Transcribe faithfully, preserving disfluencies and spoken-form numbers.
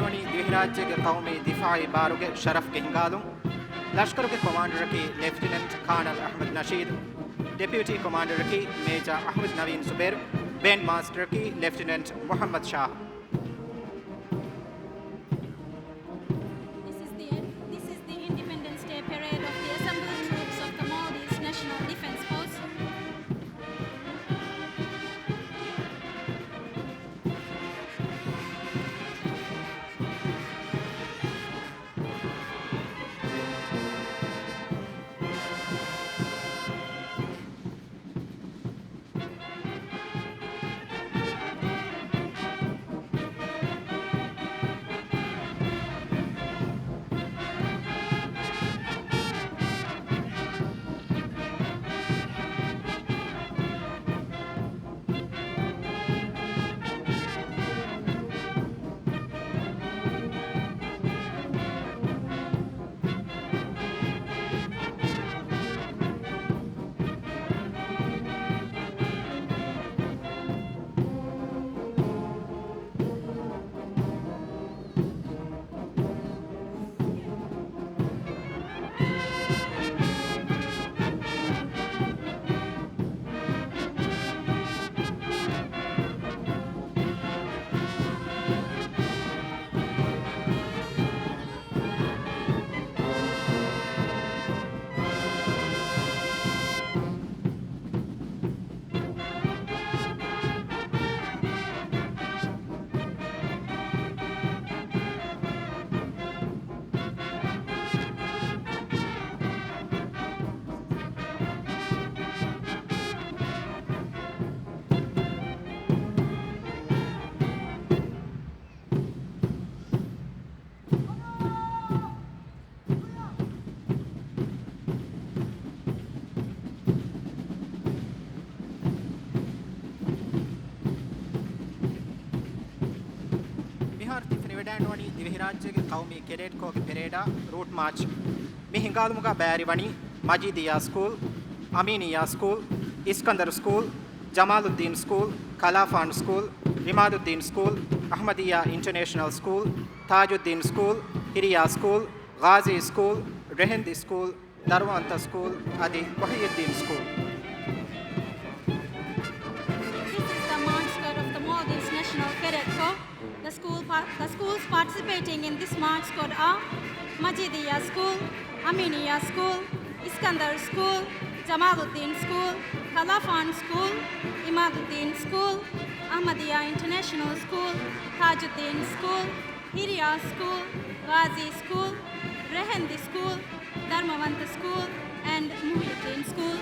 ވަނީ ދިވެހިރާއްޖޭގެ ޤައުމީ ދިފާޢީ ބާރުގެ ޝަރަފްގެ ހިނގާލުން. ލަޝްކަރުގެ ކޮމާންޑަރަކީ ލެފްޓިނެންޓް ކާނަލް އަޙްމަދު ނަޝީދު، ޑެޕިއުޓީ ކޮމާންޑަރަކީ މޭޖާ އަޙްމަދު ނަވީން ޒުބޭރު، ބޭންޑް މާސްޓަރަކީ ލެފްޓިނެންޓް މުޙައްމަދު ޝާހު. This is the, this is the Independence Day Parade of the assembled troops of the Maldives National Defense Force. މިހާރު ތި ފެނިވަޑައިގަންނަވަނީ ދިވެހިރާއްޖޭގެ ޤައުމީ ކެޑެޓް ކޯގެ ޕެރޭޑާ ރޫޓް މާޗް. މި ހިނގާލުމުގަ ބައިވެރިވަނީ މަޖީދިއްޔާ ސްކޫލް، އަމީނިއްޔާ ސްކޫލް، އިސްކަންދަރު ސްކޫލް، ޖަމާލުއްދީން ސްކޫލް، ކަލާފާން ސްކޫލް، އިމާދުއްދީން ސްކޫލް، އަޙްމަދިއްޔާ އިންޓަރނޭޝަނަލް ސްކޫލް، ތާޖުއްދީން ސްކޫލް، ހިރިޔާ ސްކޫލް، ޣާޒީ ސްކޫލް، ރެހެންދި ސްކޫލް، ދަރުމަވަންތަ ސްކޫލް އަދި މުޙިއްޔުއްދީން ސްކޫލް. This is the march squad of the Maldives National Cadet Corps. The school par-, the schools participating in this march squad are Majidiyya School, Aminiya School, Iskandar School, Jamaluddin School, Kalafan School, Imaduddin School, Ahmadiyya International School, Tajuddin School, Hiriya School, Ghazi School, Rehendi School, Dharmavanta School, and Muhyiddin School.